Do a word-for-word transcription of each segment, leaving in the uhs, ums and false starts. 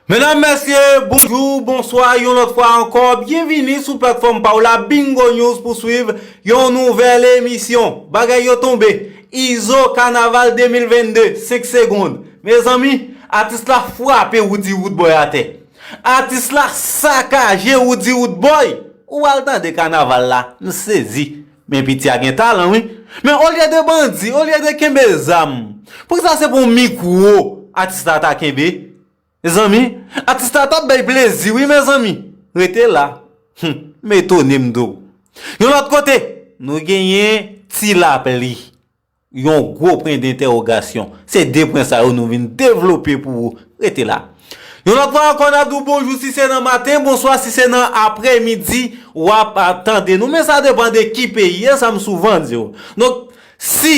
Medam, mesye, bonjou, bonswa, yon lòt fwa ankò, byenvini sou platfòm pa w la, Bingo News, pou swiv yon nouvèl emisyon. Bagay yo tonbe. Izo, kanaval de mil vennde, senk segonn. Mezanmi, atis la frape Roody Roodboy atè. Atis la sakaje Roody Roodboy. Ou al tande kanaval la, m sezi. Men piti a gen talan, wi. Men olye de bandi, olye de kenbe zam, poukisa se pou mikwo atis la ta kenbe? Mezanmi, atis la t ap bay plezi, wi, mezanmi. Rete la. Hum, m etone m di w. Yon lòt kote, nou genyen Ti Lapli. Yon gwo pwen dentèwogasyon. Se de pwen sa yo nou vin devlope pou ou. Rete la. Yon lòt fwa ankò, n ap di w bonjou si se nan maten, bonswa si se nan aprèmidi, w ap a tande nou. Men sa depann de ki peyi, e sa m souvan di w. Donk, si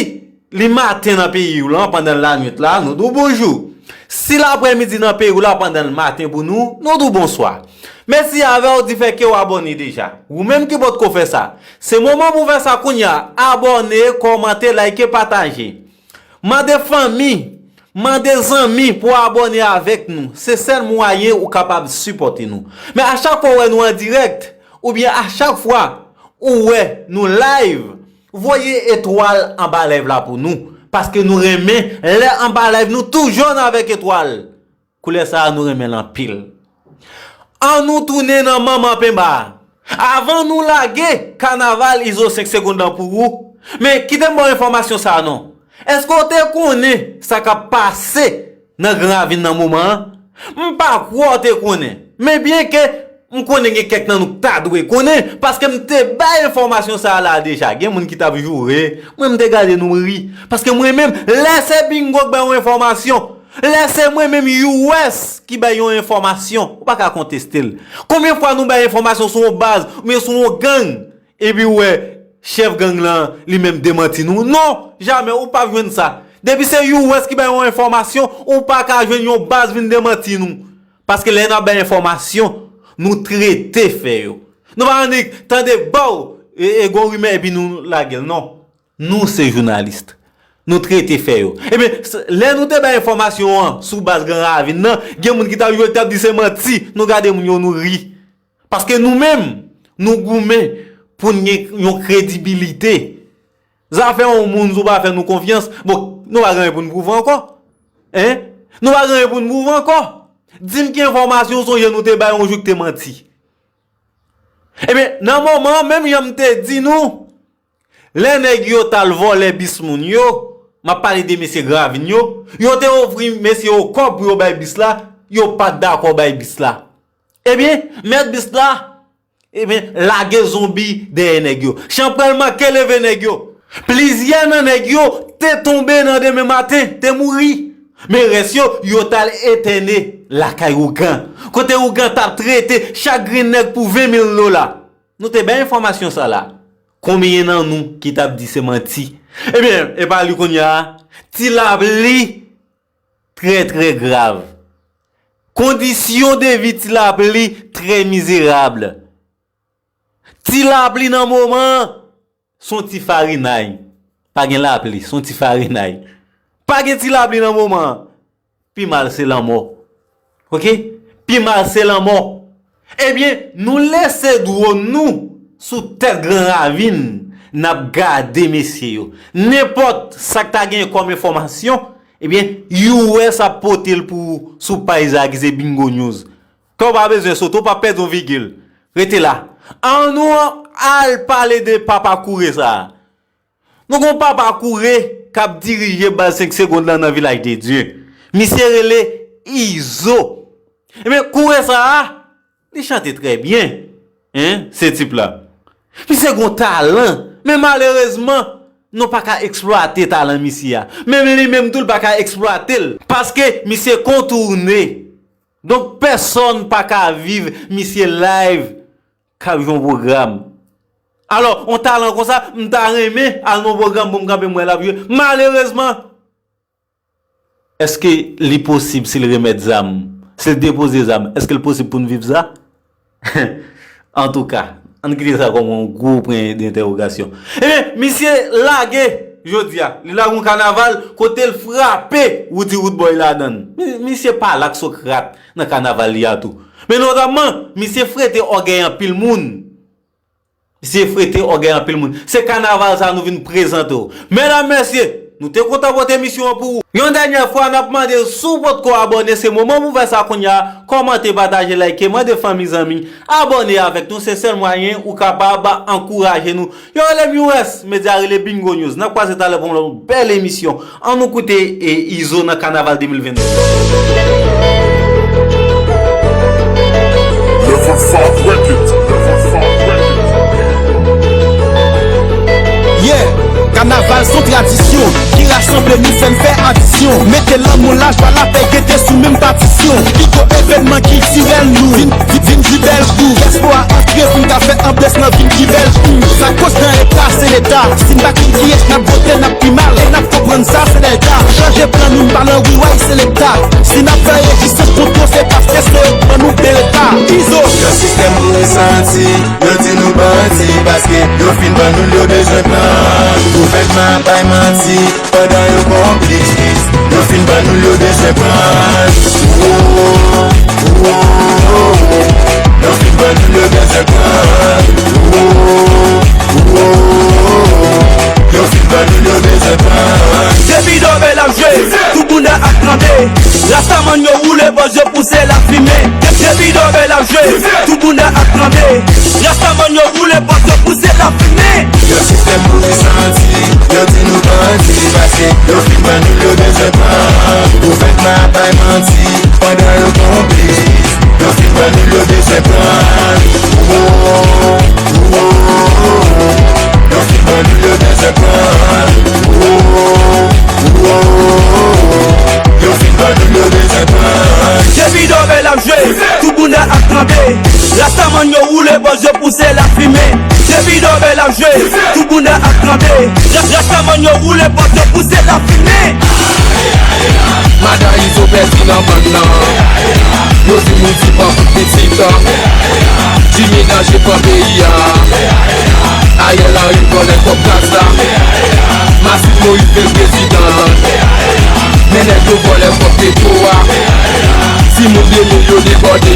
li maten nan peyi w lan, pandan lannwit la, nou di w bonjou. Si l aprèmidi nan peyi w la, pandan l maten pou nou, nou di w bonswa. Mèsi avè w di fè ke w abòne deja. Ou menm ki potko fè sa, se moman pou w fè sa kounye a. Abòne, kòmante, like, pataje. Mande fanmi, mande zanmi pou abòne avèk nou. Se sèl mwayen ou kapab sipòte nou. Men a chak fwa w wè nou an dirèk, oubyen a chak fwa ou wè nou live, voye etwal anba live la pou nou. Paske nou renmen lè anba live nou tou jòn avèk etwal. Koulè sa a nou renmen l anpil. Ann nou tounen nan manman penba a. Avan nou lage kanaval Izo senk segonn lan pou ou, men kite m ba w enfòmasyon sa a non. Èske w te konnen sa k ap pase nan Gran Ravin nan moman an? M pa kwè w te konnen. Men byenke m konnen gen kèk nan nou k ta dwe konnen, paske m te bay enfòmasyon sa a la deja. Gen moun ki t ap joure, mwen m te gade nou m ri. Paske mwen menm, lè se Bingo k bay yon enfòmasyon, lè se mwen menm U S ki bay yon enfòmasyon, ou pa ka konteste l. Konbyen fwa nou bay enfòmasyon sou yon baz oubyen sou yon gang, epi w wè chèf gang lan li menm demanti nou? Non, jamè, ou p ap jwenn sa. Depi se U S ki bay yon enfòmasyon, ou pa ka jwenn yon baz vin demanti nou. Paske lè n ap bay enfòmasyon, nou trete fè yo. Nou pa annik tande baw, e, e gon rimè epi nou lage l. Non. Nou se jounalis. Nou trete fè yo. Ebyen, s- lè nou te bay enfòmasyon an sou baz Gran Ravin nan, gen moun ki t ap jwe, ki t ap di se manti. Nou gade moun yo, nou ri. Paske nou menm, nou goumen pou n gen yon kredibilite. Zafè yon moun, si w pa fè nou konfyans, bon, nou pa gen anyen pou n pwouve ankò. Hein? Nou pa gen anyen pou n pwouve ankò. Di m ki enfòmasyon w sonje nou te bay yon jou ki te manti. Ebyen, nan moman an, menm jan m te di nou, lè nèg yo t al vòlè bis moun yo, m ap pale de mesye Gravin yo, yo te ofri mesye yo kòb pou yo bay bis la, yo pa t dakò bay bis la. Ebyen, mèt bis la, ebyen, lage zonbi dèyè nèg yo. Chanpwèl manke leve nèg yo. Plizyè nan nèg yo te tonbe nan demen maten, te mouri. Men rès yo, yo t al etène lakay ougan, kote ougan t ap trete chak grenn nèg pou ven mil dola. Nou te bay enfòmasyon sa la. Konbyen nan nou ki t ap di se manti? Ebyen, e pa li kounye a, Ti Lapli trè, trè grav. Kondisyon de vi Ti Lapli trè mizerab. Ti Lapli nan moman an, s on ti farinay. Pa gen lapli, s on ti farinay. Pa gen Ti Lapli nan moman an. Pi mal se lanmò. Oke? Pi mal se lanmò. Ebyen, nou lese dwòn nou sou tèt Gran Ravin, n ap gade mesye yo. Nenpòt sa k ta gen kòm enfòmasyon, ebyen, U S ap pote l pou ou sou paj sa a ki se Bingo News. Kè w pa bezwen sote, w p ap pèdi yon vigil. Rete la. Ann nou al pale de papa koure sa a. Nou gon papa koure k ap dirije baz senk segonn lan nan Vilaj de Dye. Misye rele Izo. Ebyen, koure sa a, li chante trè byen. Hein, se tip la. Misye gon talan, men malerezman, nou pa ka eksplwate talan misye a. Menm li menm tou, l pa ka eksplwate l. Paske misye kontoune. Donk, pèsonn pa ka viv misye live k ap jwe yon pwogram. Alò, yon talan konsa, m ta renmen al nan yon pwogram pou m kanpe m wè l ap jwe. Malerezman, èske li posib si l remèt zam, si l depoze zam, èske l posib pou n viv sa? Antouka, ann kite sa kòm yon gwo pwen dentèwogasyon. Ebyen, misye lage Jodi a, li lage yon kanaval kote l frape Roody Roodboy ladan l. Mi- Misye pale ak Sokrat nan kanaval li a tou. Men notamman, misye frete ògèy anpil moun. Misye frete ògèy anpil moun. Se kanaval sa nou vin prezante w. Medam, mesye, nou te kontan pote emisyon an pou ou. Yon dènyè fwa, n ap mande w, si w potko abòne, se moman pou w fè sa kounye a. Kòmante, pataje, like, mande fanmi, zanmi abòne avèk nou. Se sèl mwayen ou kapab ankouraje nou. Yo rele m U S Media, rele Bingo News. N ap kwaze talè pou yon lòt bèl emisyon. Ann nou koute, e, Izo nan kanaval de mil venn de. Yeah, kanaval se yon tradisyon ki rasanble nou, fè n fè adisyon. Mete lanmou, lajwa, lapè, gete sou menm patisyon. Pi gwo evènman kiltirèl nou vin, vin, vin pi bèl tou. Dyaspora antre pou n ka fè anbyans nan vin pi bèl tou. Sa k pote nan eta, se Leta. Si n pa konn kiyès n ap vote, n ap pi mal. E n ap konprann sa, se Leta. Chanje plan nou, n pa nan riway, se Leta. Si n ap fè rezistans kont yo, se paske se yo k ban nou bereta. Izo. Yon sistèm pou resanti, yo di nou bandi, paske yo fin ban nou l, yo bezwen pran. Gouvènman ap bay manti, pandan yo konplis. Yo fin ban nou l, yo bezwen pran. Yo fin ban nou l, yo bezwen pran. Yo fin ban nou l, yo bezwen pran. Depi dòbèl ap jwe, tout bounda ap tranble. Rastaman yo woule bòz yo pouse lafimen. Depi dòbèl ap jwe, tout bounda ap tranble. Rastaman yo woule bòz yo pouse lafimen. Yon sistèm pou resanti, yo di nou bandi, paske yo fin ban nou l, yo bezwen pran. Gouvènman ap bay manti, pandan yo konplis. Yo fin ban nou l, yo bezwen pran. Yo fin ban nou l, yo bezwen pran. Yo fin ban nou l, yo bezwen pran. Depi dòbèl ap jwe, tout bounda ap tranble. Rastaman yo woule bòz yo pouse lafimen. Depi dòbèl ap jwe, tout bounda ap tranble. Ra- Rastaman yo woule bòz yo pouse lafimen. Madan Izo pèdi nan bann nan. Yo di Moody pran kout pitit. Jimmy Danje pran peyi a. Ariel Henry vòlè kòb gaz la. Masit Moïse vin prezidan. Men nèg yo vòlè kòb petwo a. Timoun de moun yo debòde.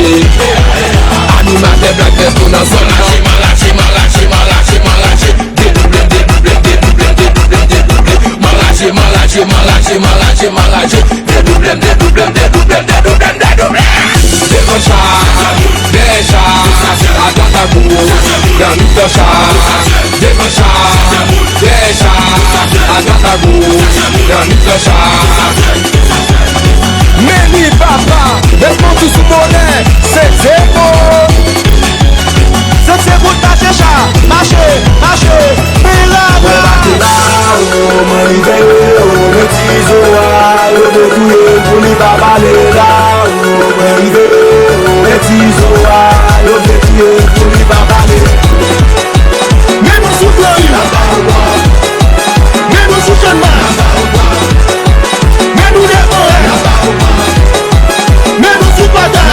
Animatè Black Beto nan zòn nan. Manraje, manraje, manraje, manraje. Dedouble m, dedouble m, dedouble m, dedouble m, dedouble m. Manraje, manraje, manraje, manraje, manraje. Dedouble m, dedouble m, dedouble m, dedouble m, dedouble m. Devan cha, dèyè cha, adwat agoch, nan mitan cha. Devan cha, dèyè cha, adwat agoch, nan mitan cha. Men li papa, met mantou sou bonè, se Zeno. Se, se bout mache cha, mache, mache, pi la, la. Mwen pa te la, o, mwen rive, o, men ti zo a, yo vle touye l pou li pa pale la, o, mwen rive, o, men ti zo a, yo vle touye l pou li pa pale. Men nou sou plan yo. Men nou sou chanma. Men nou devan. Men nou sou pata.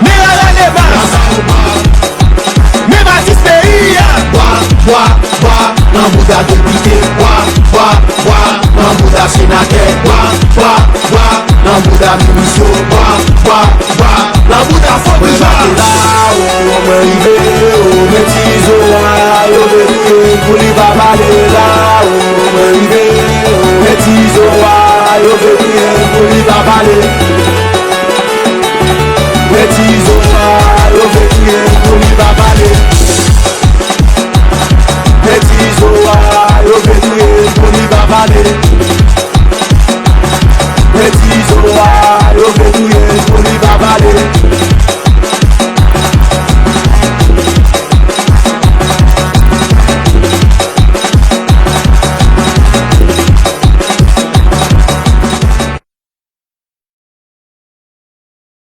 Men la la deba. Men masis peyi a. Bwa, bwa, bwa, nan bouda depite. Bwa, bwa, bwa, nan bouda senatè. Bwa, bwa, bwa, nan bouda minis yo. Bwa, bwa, bwa, nan bouda fo. Mwen pa te la, o, mwen rive, o, men ti zo a, yo vle touye l pou li pa pale la, o, mwen rive, o, men ti zo a, yo vle touye l pou li pa pale.